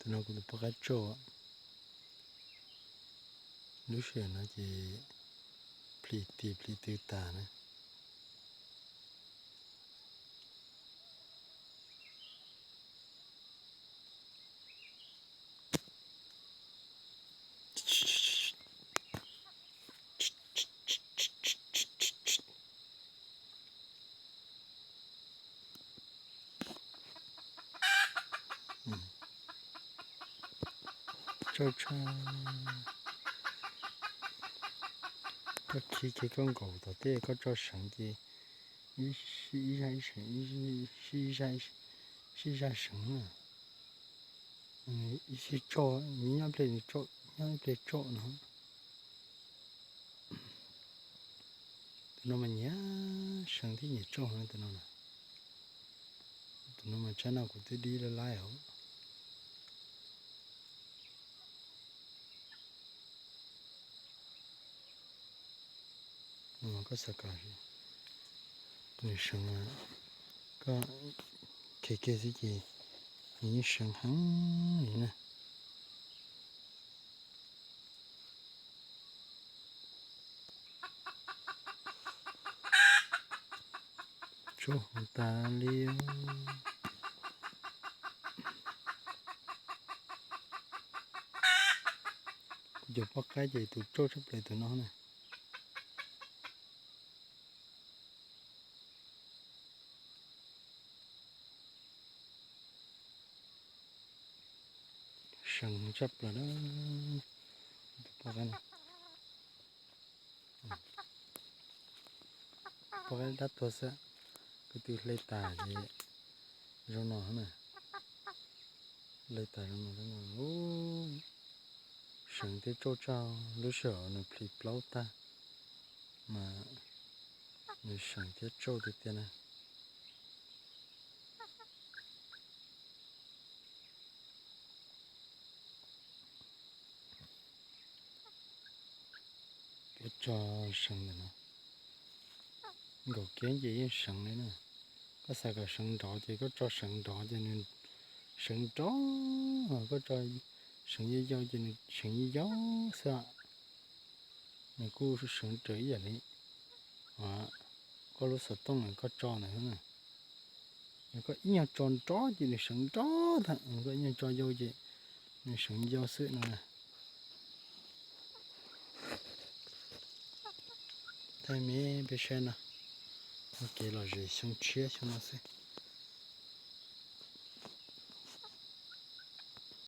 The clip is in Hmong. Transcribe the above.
Tus no kuv tus poj qaib tsauj. Lub sij hawm no ces plhis tis plhis tw tas na. Tsauj tshaj. Koj khi ces koj nkaum tom tej koj tso seev ces ib zaj ib seev, ib zaj seev na. Ib sij tsauj, nyob ib pliag tsauj, nyob ib pliag tsauj no. Tus no mas nyiam seev thiab nyiam tsauj heev tus no na. Tus no mas tshaj no kuv twb dib laj laib os. Koj xav kom nws seev, koj khi kiag xwb ces nws yeej seev heev li na. Tsauj heev tas li. Kuv cov poj qaib ces tus tsauj tshaj plaws tus no na. Seev tshaj plaws na. Tus poj qaib no, poj qaib dab tuag xwb. Kuv twb hle tas ces zoo no na. Hle tas zoo no, seev thiab tsauj tshaj. Lub sij hawm nws plhis plaub tag mas nws seev thiab tsauj tiag tiag na. Koj tso seev ntawm no, nkaum kiag ces yeej seev li na. Koj xav kom seev nrov ces koj tso seev nrov ces nws seev nrov, koj tso seev yau yau ces nws seev yau yau xwb. Nws kuj seev raws ib yam li koj lub xov tooj koj tso ntawd na. Yog koj ib nyuag tso nrov ces nws seev nrov ntag, koj ib nyuag tso yau ces nws seev yau xwb no na. Thaij me peb saib no, ua kev lom zem xyoo tshiab xyoo no xwb.